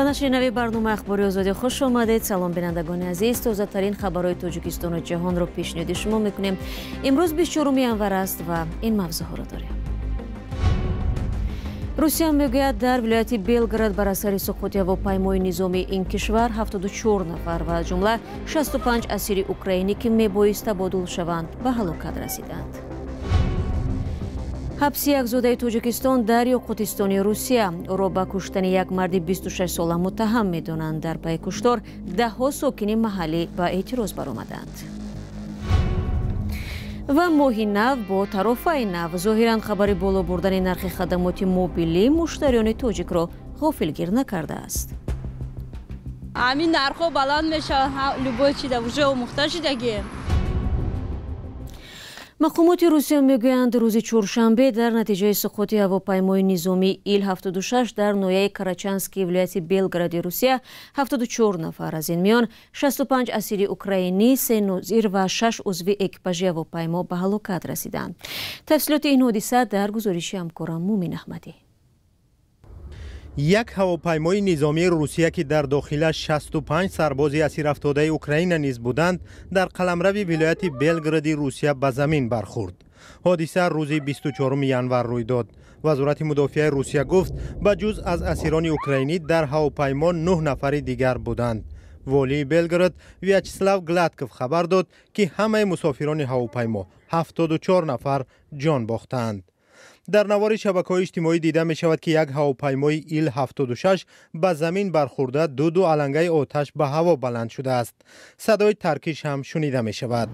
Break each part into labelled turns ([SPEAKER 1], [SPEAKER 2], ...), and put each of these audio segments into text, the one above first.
[SPEAKER 1] Ба нашри нави барномаи Ахбори Озодӣ хуш омадед. Салом, бинандагони азиз. Тозатарин хабарҳои Тоҷикистону ҷаҳонро пешниҳоди шумо мекунем. Имрӯз 24 январ аст ва ин мавзӯъҳоро дорем. Русия мегӯяд, дар вилояти Белгород бар асари суқути ҳавопаймои низомии ин кишвар 74 нафар ва аз ҷумла 65 асири украинӣ, ки мебоист табодул шаванд, ба ҳалокат расиданд. Ҳабси як зодаи Тоҷикистон дар Ёқутистони Русия. Ӯро ба куштани як марди 26сола муттаҳам медонанд. Дар пайи куштор даҳҳо сокини маҳаллӣ ба эътироз баромаданд. Ва моҳи нав бо тарофаи нав. Зоҳиран, хабари боло бурдани нархи хадамоти мобилӣ муштариёни тоҷикро ғофилгир накардааст.
[SPEAKER 2] Ҳамин нархҳо баланд мешавад, любой чида уже омӯхта шудагӣ.
[SPEAKER 1] Мақомоти Русия мегӯянд, рӯзи чоршанбе дар натиҷаи суқути ҳавопаймои низомии Ил-76 дар ноҳияи Карачанский вилояти Белгороди Русия 74 нафар, аз ин миён 65 асири украинӣ, се нозир ва шаш узви экипажи ҳавопаймо ба ҳалокат расиданд. Тафсилоти ин ҳодиса дар гузориши ҳамкорам Мумин Аҳмадӣ.
[SPEAKER 3] Як ҳавопаймои низомии Русия, ки дар дохилаш 65 сарбози асирафтодаи Украина низ буданд, дар қаламрави вилояти Белгороди Русия ба замин бархӯрд. Ҳодиса рӯзи 24 январ рӯй дод. Вазорати мудофиаи Русия гуфт, ба ҷуз аз асирони украинӣ дар ҳавопаймо нӯҳ нафари дигар буданд. Волии Белгород Вячеслав Гладков хабар дод, ки ҳамаи мусофирони ҳавопаймо, 74 нафар, ҷон бохтаанд. Дар навори шабакаҳои иҷтимоӣ дида мешавад, ки як ҳавопаймои Ил-76 ба замин бархӯрда, дуду алангаи оташ ба ҳаво баланд шудааст, садои таркиш ҳам шунида мешавад.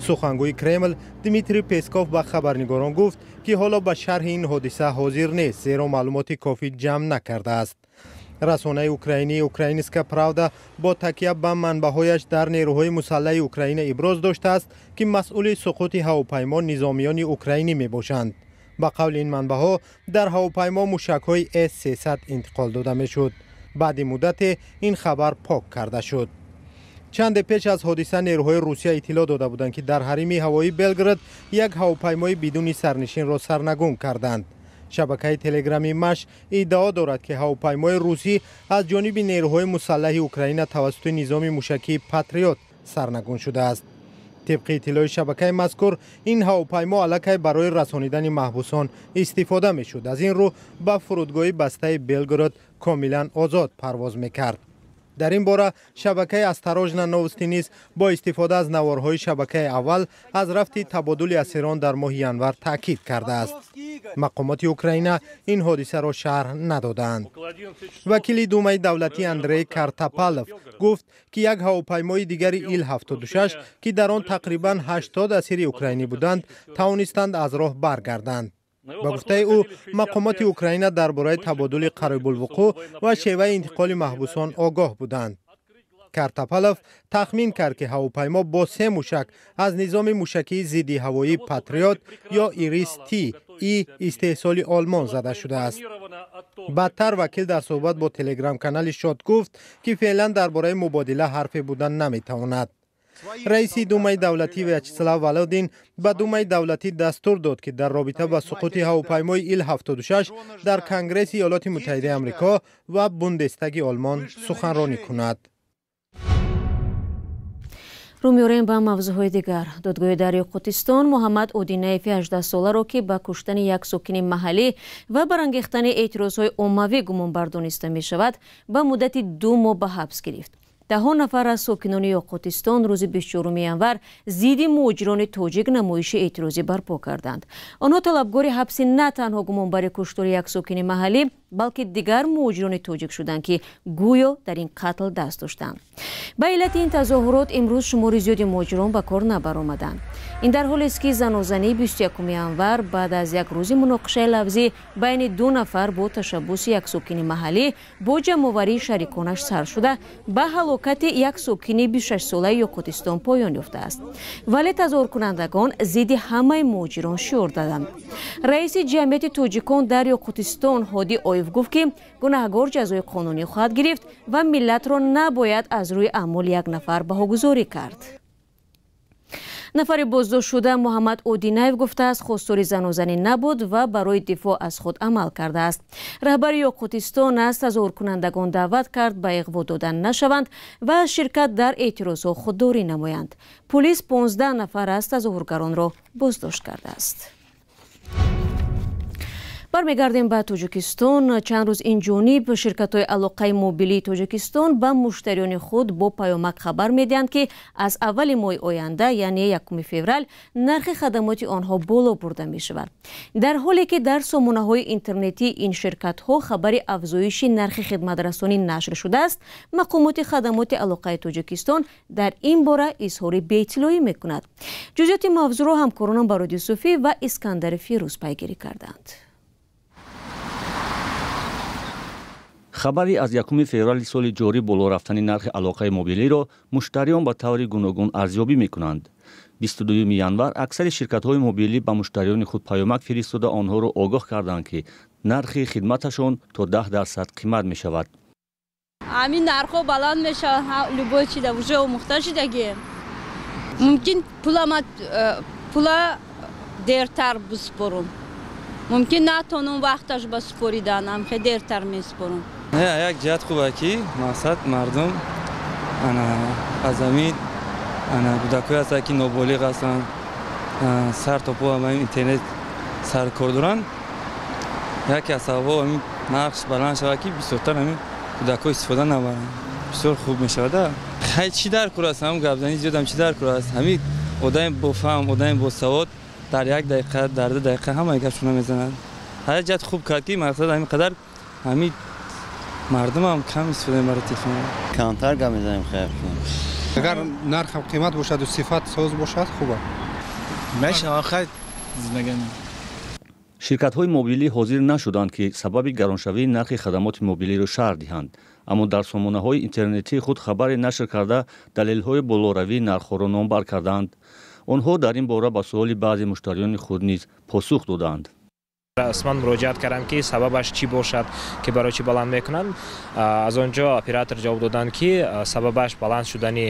[SPEAKER 3] Сухангӯи Кремл Дмитрий Песков ба хабарнигорон гуфт, ки ҳоло ба шарҳи ин ҳодиса ҳозир нест, зеро маълумоти кофӣ ҷамъ накардааст. Расонаи украинии «Украинская правда» бо такя ба манбаъҳояш дар нерӯҳои мусаллаҳи Украина иброз доштааст, ки масъули суқути ҳавопаймо низомиёни украинӣ мебошанд. Ба қавли ин манбаъҳо, дар ҳавопаймо мушакҳои С-300 интиқол дода мешуд. Баъди муддате ин хабар пок карда шуд. Чанде пеш аз ҳодиса нерӯҳои Русия иттилоъ дода буданд, ки дар ҳарими ҳавоии Белгород як ҳавопаймои бидуни сарнишинро сарнагун карданд. Шабакаи телеграми Маш иддао дорад, ки ҳавопаймои русӣ аз ҷониби нерӯҳои мусаллаҳи Украина тавассути низоми мушакии Патриот сарнагун шудааст. Тибқи иттилои шабакаи мазкур, ин ҳавопаймо аллакай барои расонидани маҳбусон истифода мешуд, аз ин рӯ ба фурудгоҳи бастаи Белгород комилан озод парвоз мекард. Дар ин бора шабакаи «Осторожно, новости» низ бо истифода аз наворҳои шабакаи Аввал аз рафти табодули асирон дар моҳи январ таъкид кардааст. Мақомоти Украина ин ҳодисаро шарҳ надодаанд. Вакили Думаи давлатӣ Андрей Картаполов гуфт, ки як ҳавопаймои дигари Ил-76, ки дар он тақрибан 80 асири украинӣ буданд, тавонистанд аз роҳ баргарданд. Ба гуфтаи ӯ, мақомоти Украина дар бораи табодули қарибулвуқӯъ ва шеваи интиқоли маҳбусон огоҳ буданд. Картаполов тахмин кард, ки ҳавопаймо бо се мушак аз низоми мушакии зидди ҳавоии Патриот ё Ирис Ти и истеҳсоли Олмон зада шудааст. Баъдтар вакил дар суҳбат бо телеграм-канали Шот гуфт, ки феълан дар бораи мубодила ҳарфе будан наметавонад. Раиси Думаи давлатӣ Вячеслав Володин ба Думаи давлатӣ дастур дод, ки дар робита ба суқути ҳавопаймои Ил-76 дар Конгресси Иёлоти Муттаҳидаи Амрико ва Бундестаги Олмон суханронӣ кунад.
[SPEAKER 1] Рӯ меорем ба мавзӯъҳои дигар. Додгоҳи дар Ёқутистон Муҳаммад Одинаеви 18-соларо, ки ба куштани як сокини маҳаллӣ ва барангехтани эътирозҳои оммавӣ гумонбар дониста мешавад, ба муддати 2 моҳ ба ҳабс гирифт. Даҳҳо нафар аз сокинони Ёқутистон рӯзи 24 январ зидди муҳоҷирони тоҷик намоиши эътирозӣ барпо карданд. Онҳо талабгори ҳабси на танҳо гумонбари куштори як сокини маҳаллӣ, балки дигар муҳоҷирони тоҷик шуданд, ки гӯё дар ин қатл даст доштанд. Ба иллати ин тазоҳурот имрӯз шумори зиёди муҳоҷирон ба кор набаромаданд. Ин дар ҳолест, ки занозании 21 январ баъд аз як рӯзи муноқишаи лафзӣ байни ду нафар бо ташаббуси як сокини маҳаллӣ бо ҷамъоварии шариконаш сар шуда, ба ҳалокати як сокини 26-солаи Ёқутистон поён ёфтааст. Вале тазоҳуркунандагон зидди ҳамаи муҳоҷирон шиор доданд. Раиси ҷамъияти тоҷикон дар Ёқутистон Ҳоди Оев гуфт, ки гунаҳгор ҷазои қонунӣ хоҳад гирифт ва миллатро набояд аз рӯи аъмоли як нафар баҳогузорӣ кард. Нафари боздоштшуда Муҳаммад Одинаев гуфтааст, хостори занозанӣ набуд ва барои дифоъ аз худ амал кардааст. Раҳбари Ёқутистон аз тазоҳуркунандагон даъват кард ба иғво додан нашаванд ва аз ширкат дар эътирозҳо худдорӣ намоянд. Пулис 15 нафар аз тазоҳургаронро боздошт кардааст. Бармегардем ба Тоҷикистон. Чанд рӯз ин ҷониб ширкатҳои алоқаи мобилии Тоҷикистон ба муштариёни худ бо паёмак хабар медиҳанд, ки аз аввали моҳи оянда, яъне 1 феврал, нархи хадамоти онҳо боло бурда мешавад. Дар ҳоле ки дар сомонаҳои интернетии ин ширкатҳо хабари афзоиши нархи хидматрасонӣ нашр шудааст, мақомоти хадамоти алоқаи Тоҷикистон дар ин бора изҳори беиттилоӣ мекунад. Ҷузъиёти мавзӯъро ҳамкоронам Бароди Юсуфӣ ва Искандари Фирӯз пайгирӣ карданд.
[SPEAKER 4] Хабари аз 1 феврали соли ҷорӣ боло рафтани нархи алоқаи мобилиро муштариён ба таври гуногун арзёбӣ мекунанд. 22 январ аксари ширкатҳои мобилӣ ба муштариёни худ паёмак фиристода онҳоро огоҳ карданд, ки нархи хидматашон то 10% қимат мешавад.
[SPEAKER 2] Ҳамин нархҳо баланд мешавад, любой чида уже омӯхта шудагӣ. Мумкин пула дертар биспорум. Мумкин натонум вақташ ба супоридан, ҳамхе дертар месупорум.
[SPEAKER 5] Як ҷиҳат хуб ки мақсад мардум аз ҳамин кӯдакҳое ҳастанд, ки ноболиғ ҳастанд, сар то по ҳамин интернет саркор доранд. Яке аз сабабҳо ҳамин нархш баланд шавад, ки бисёртар ҳамин кӯдакҳо истифода набаранд. Бисёр хуб мешавад. Хай чӣ дар кор аст? Ҳамин гапзанӣ зиёдам чӣ дар кор аст? Ҳамин одами бофаҳм, одами босавод дар як дақиқа, дар 2 дақиқа ҳамаи гапшона мезанад. Ҳар ҷиҳат хуб кард, ки мақсад ҳамин қадар ҳамин мардумам кам истифода мебарад телефон.
[SPEAKER 6] Камтар гап мезанем, хайр.
[SPEAKER 7] Агар нархам қимат бошад ва сифат соз бошад, хуб аст.
[SPEAKER 5] Мешавад хайр зиндагӣ.
[SPEAKER 4] Ширкатҳои мобилӣ ҳозир нашуданд, ки сабаби гароншавии нархи хадамоти мобилиро шарҳ диҳанд, аммо дар сомонаҳои интернетии худ хабаре нашр карда далелҳои болоравии нархҳоро номбар карданд. Онҳо дар ин бора ба суоли баъзе муштариёни худ низ посух доданд.
[SPEAKER 8] Расман муроҷиат кардам, ки сабабаш чӣ бошад, ки барои чӣ баланд мекунанд. Аз он ҷо оператор ҷавоб доданд, ки сабабаш баланд шудани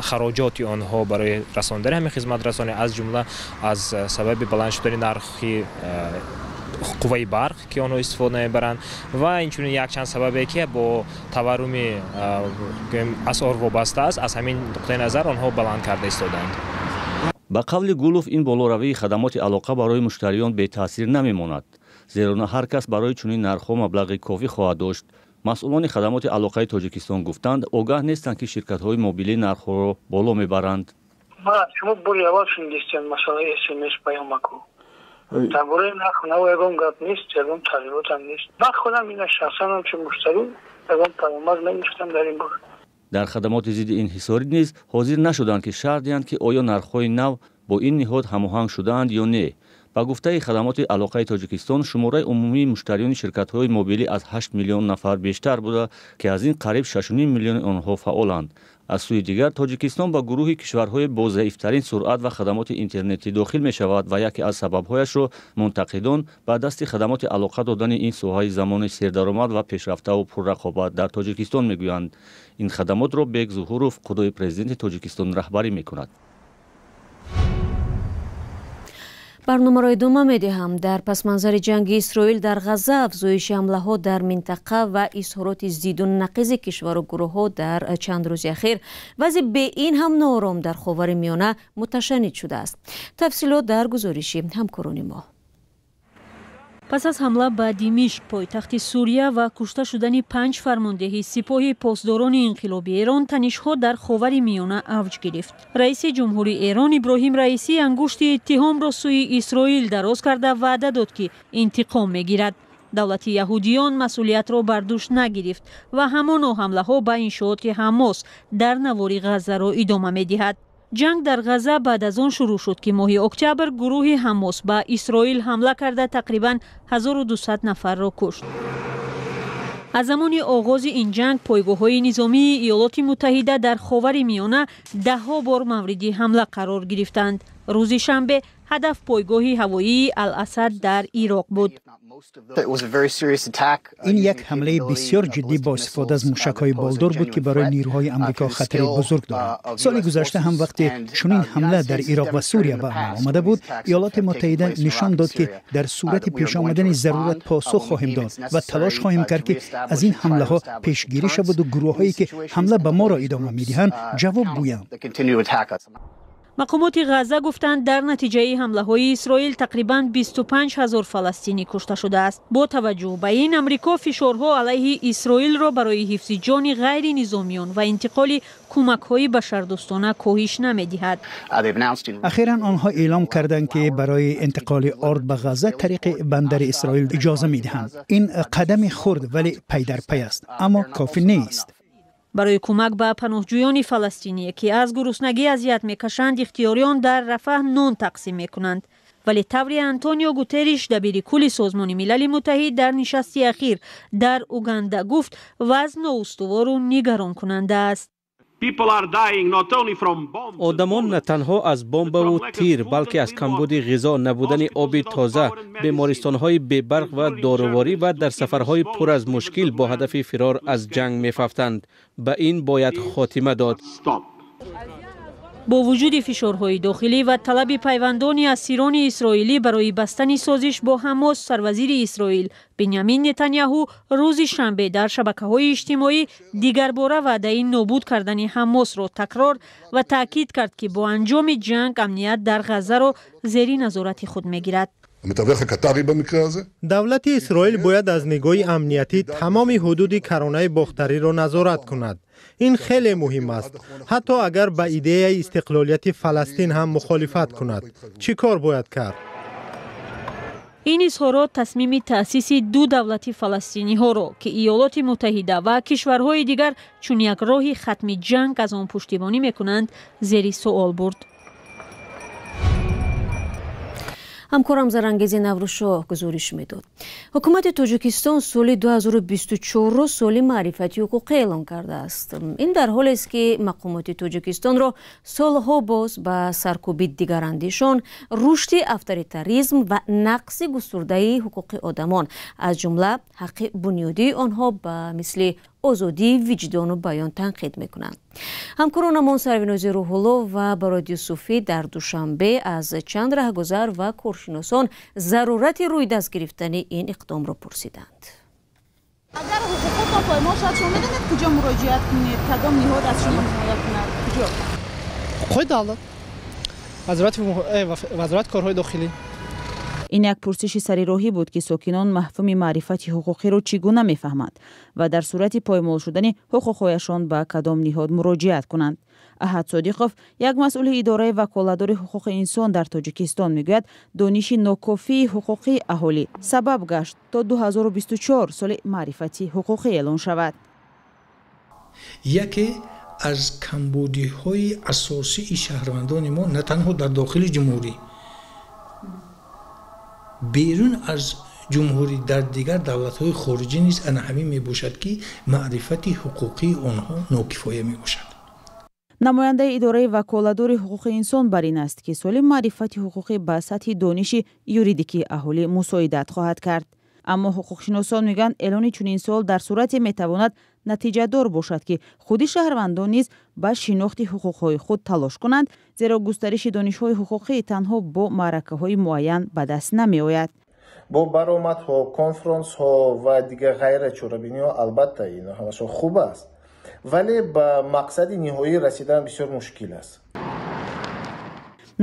[SPEAKER 8] хароҷоти онҳо барои расондани ҳамин хизматрасонӣ, аз ҷумла аз сабаби баланд шудани нархи қувваи барқ, ки онҳо истифода мебаранд, ва инчунин якчанд сабабе, ки бо таварруми асъор вобаста аст. Аз ҳамин нуқтаи назар онҳо баланд карда истоданд.
[SPEAKER 4] Ба қавли Гулов, ин болоравии хадамоти алоқа барои муштариён бетаъсир намемонад, зеро на ҳар кас барои чунин нархҳо маблағи кофӣ хоҳад дошт. Масъулони хадамоти алоқаи Тоҷикистон гуфтанд, огаҳ нестанд, ки ширкатҳои мобилӣ нархҳоро боло мебаранд.
[SPEAKER 9] Шумо бори аввал шунидистед масъалаи СМС паёмаку. Дар бораи нарху наво ягон гап нест, ягон тағйиротам нест. Ман худам ина шахсан ҳамчун муштарӣ ягон паёмак нагирифтам дар ин бора.
[SPEAKER 4] Дар хадамоти зидди инҳисорӣ низ ҳозир нашуданд, ки шарҳ диҳанд, ки оё нархҳои нав бо ин ниҳод ҳамоҳанг шудаанд ё не. Ба гуфтаи хадамоти алоқаи Тоҷикистон, шумораи умумии муштариёни ширкатҳои мобилӣ аз 8 миллион нафар бештар буда, ки аз ин қариб 6,5 миллиони онҳо фаъоланд. Аз сӯи дигар, Тоҷикистон ба гурӯҳи кишварҳои бо заифтарин суръат ва хадамоти интернетӣ дохил мешавад ва яке аз сабабҳояшро мунтақидон ба дасти хадамоти алоқа додани ин соҳаи замони сердаромад ва пешрафтаву пуррақобат дар Тоҷикистон мегӯянд. Ин хадамотро Бек Зуҳуров, худои президенти Тоҷикистон, раҳбарӣ мекунад.
[SPEAKER 1] Барномаро идома медиҳам. Дар пасманзари ҷанги Исроил дар Ғазза, афзоиши ҳамлаҳо дар минтақа ва изҳороти зидду нақизи кишвару гурӯҳҳо дар чанд рӯзи ахир, вазъи бе ин ҳам ноором дар Ховари Миёна муташанниҷ шудааст. Тафсилот дар гузориши ҳамкорони мо.
[SPEAKER 10] Пас аз ҳамла ба Димишқ, пойтахти Сурия, ва кушта шудани 5 фармондеҳи сипоҳи посдорони инқилоби Эрон, танишҳо дар Ховари Миёна авҷ гирифт. Раиси ҷумҳури Эрон Иброҳим Раисӣ ангушти иттиҳомро сӯи Исроил дароз карда ваъда дод, ки интиқом мегирад. Давлати яҳудиён масъулиятро бар дӯш нагирифт ва ҳамоно ҳамлаҳо ба иншооти Ҳамос дар навори Ғаззаро идома медиҳад. Ҷанг дар Ғазза баъд аз он шурӯъ шуд, ки моҳи октябр гурӯҳи Ҳамос ба Исроил ҳамла карда тақрибан 1200 нафарро кушт. Аз замони оғози ин ҷанг пойгоҳҳои низомии Иёлоти Муттаҳида дар Ховари Миёна даҳҳо бор мавриди ҳамла қарор гирифтанд. Рӯзи шанбе ҳадаф пойгоҳи ҳавоии Ал-Асад дар Ироқ буд.
[SPEAKER 11] Ин як ҳамлаи бисёр ҷиддӣ бо истифода аз мушакҳои болдор буд, ки барои нирӯҳои Амрико хатари бузург дорад. Соли гузашта ҳам вақте чунин ҳамла дар Ироқ ва Сурия ба амал омада буд, Иёлоти Муттаҳида нишон дод, ки дар сурати пеш омадани зарурат посух хоҳем дод ва талош хоҳем кард, ки аз ин ҳамлаҳо пешгирӣ шаваду гурӯҳҳое, ки ҳамла ба моро идома медиҳанд, ҷавоб гӯянд.
[SPEAKER 10] Мақомоти Ғазза гуфтанд, дар натиҷаи ҳамлаҳои Исроил тақрибан 25 ҳазор фаластинӣ кушта шудааст. Бо таваҷҷӯҳ ба ин, Амрико фишорҳо алайҳи Исроилро барои ҳифзи ҷони ғайринизомиён ва интиқоли кӯмакҳои башардӯстона коҳиш намедиҳад.
[SPEAKER 11] Ахиран онҳо эълом карданд, ки барои интиқоли орд ба Ғазза тариқи бандари Исроил иҷоза медиҳанд. Ин қадами хурд, вале пай дар пай аст, аммо кофӣ нест.
[SPEAKER 10] Барои кӯмак ба паноҳҷӯёни фаластинӣ, ки аз гуруснагӣ азият мекашанд, ихтиёриён дар Рафаҳ нон тақсим мекунанд. Вале таври Антонио Гутерриш, дабири кулли Созмони Милали Муттаҳид, дар нишасти ахир дар Уганда гуфт, вазъ ноустувору нигаронкунанда аст.
[SPEAKER 12] Одамон на танҳо аз бомбаву тир, балки аз камбуди ғизо, набудани оби тоза, бемористонҳои бебарқ ва доруворӣ ва дар сафарҳои пур аз мушкил бо ҳадафи фирор аз ҷанг мефавтанд. Ба ин бояд хотима дод.
[SPEAKER 10] Бо вуҷуди фишорҳои дохилӣ ва талаби пайвандони асирони исроилӣ барои бастани созиш бо Ҳамос, сарвазири Исроил Бенямин Нетаняҳу рӯзи шанбе дар шабакаҳои иҷтимоӣ дигарбора ваъдаи нобуд кардани Ҳамосро такрор ва таъкид кард, ки бо анҷоми ҷанг амният дар Ғаззаро зери назорати худ мегирад.
[SPEAKER 3] Давлати Исроил бояд аз нигоҳи амниятӣ тамоми ҳудуди каронаи Бохтариро назорат кунад. Ин хеле муҳим аст, ҳатто агар ба идеяи истиқлолияти Фаластин ҳам мухолифат кунад. Чӣ кор бояд кард?
[SPEAKER 10] Ин изҳорот тасмими таъсиси ду давлати фаластиниҳоро, ки Иёлоти Муттаҳида ва кишварҳои дигар чун як роҳи хатми ҷанг аз он пуштибонӣ мекунанд, зери суол бурд.
[SPEAKER 1] Ҳамкорам Зарангези Наврӯзшоҳ гузориш медод. Ҳукумати Тоҷикистон соли 2024-ро соли маърифати ҳуқуқӣ эълон кардааст. Ин дар ҳолест, ки мақомоти Тоҷикистонро солҳо боз ба саркӯби дигарандешон, рушди авторитаризм ва нақси густурдаи ҳуқуқи одамон, аз ҷумла ҳаққи бунёдии онҳо ба мисли озодии виҷдону баён танқид мекунанд. Ҳамкоронамон Сарвинози Рӯҳулло ва Барод Юсуфӣ дар Душанбе аз чанд раҳгузар ва коршиносон зарурати рӯйдаст гирифтани ин иқдомро пурсиданд.
[SPEAKER 13] Агар ҳуқуқотон поймол шавад, шумо медонед куҷо муроҷиат кунед? Кадом ниҳод аз шумо ҳимоя кунад? Куҷо?
[SPEAKER 14] Ҳуқуқи давлат, вазорати корҳои дохилӣ.
[SPEAKER 15] Ин як пурсиши сарироҳӣ буд, ки сокинон мафҳуми маърифати ҳуқуқиро чӣ гуна мефаҳманд ва дар сурати поймол шудани ҳуқуқҳояшон ба кадом ниҳод муроҷиат кунанд. Аҳад Содиқов, як масъули идораи ваколатдори ҳуқуқи инсон дар Тоҷикистон, мегӯяд, дониши нокофии ҳуқуқии аҳолӣ сабаб гашт, то 2024 соли маърифати ҳуқуқӣ эълон шавад.
[SPEAKER 16] Яке аз камбудиҳои асосии шаҳрвандони мо на танҳо дар дохили ҷумҳурӣ, берун аз ҷумҳурӣ, дар дигар давлатҳои хориҷӣ низ ана ҳамин мебошад, ки маърифати ҳуқуқии онҳо нокифоя мебошад.
[SPEAKER 15] Намояндаи идораи ваколатдори ҳуқуқи инсон бар ин аст, ки соли маърифати ҳуқуқӣ ба сатҳи дониши юридикии аҳолӣ мусоидат хоҳад кард. Аммо ҳуқуқшиносон мегӯянд, эълони чунин сол дар сурате метавонад натиҷадор бошад, ки худи шаҳрвандон низ ба шинохти ҳуқуқҳои худ талош кунанд, зеро густариши донишҳои ҳуқуқӣ танҳо бо маъракаҳои муайян ба даст намеояд.
[SPEAKER 17] Бо баромадҳо, конфронсҳо ва дигар ғайра чорабиниҳо албатта ино ҳамашон хуб аст, вале ба мақсади ниҳоӣ расидан бисёр мушкил аст.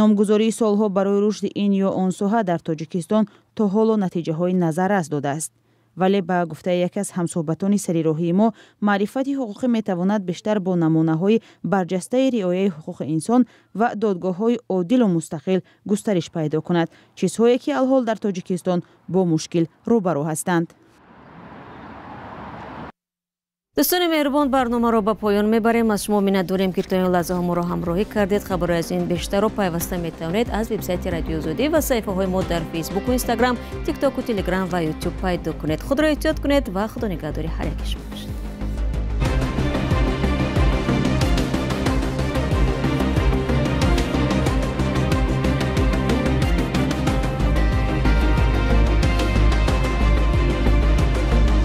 [SPEAKER 15] Номгузории солҳо барои рушди ин ё он соҳа дар Тоҷикистон то ҳоло натиҷаҳои назаррас додааст. Вале ба гуфтаи яке аз ҳамсӯҳбатони сарироҳии мо, маърифати ҳуқуқӣ метавонад бештар бо намунаҳои барҷастаи риояи ҳуқуқи инсон ва додгоҳҳои одилу мустақил густариш пайдо кунад, чизҳое ки алҳол дар Тоҷикистон бо мушкил рӯбарӯ ҳастанд.
[SPEAKER 1] Дӯстони меҳрубон, барномаро ба поён мебарем. Аз шумо миннатдорем, ки то ин лаҳзаҳо моро ҳамроҳӣ кардед. Хабарҳои аз ин бештарро пайваста метавонед аз вебсайти Радиои Озодӣ ва саҳифаҳои мо дар Фейсбуку, Инстаграм, Тиктоку, Телеграм ва Ютуб пайдо кунед. Худро эҳтиёт кунед ва Худо нигаҳдори ҳар яки шумо бошад.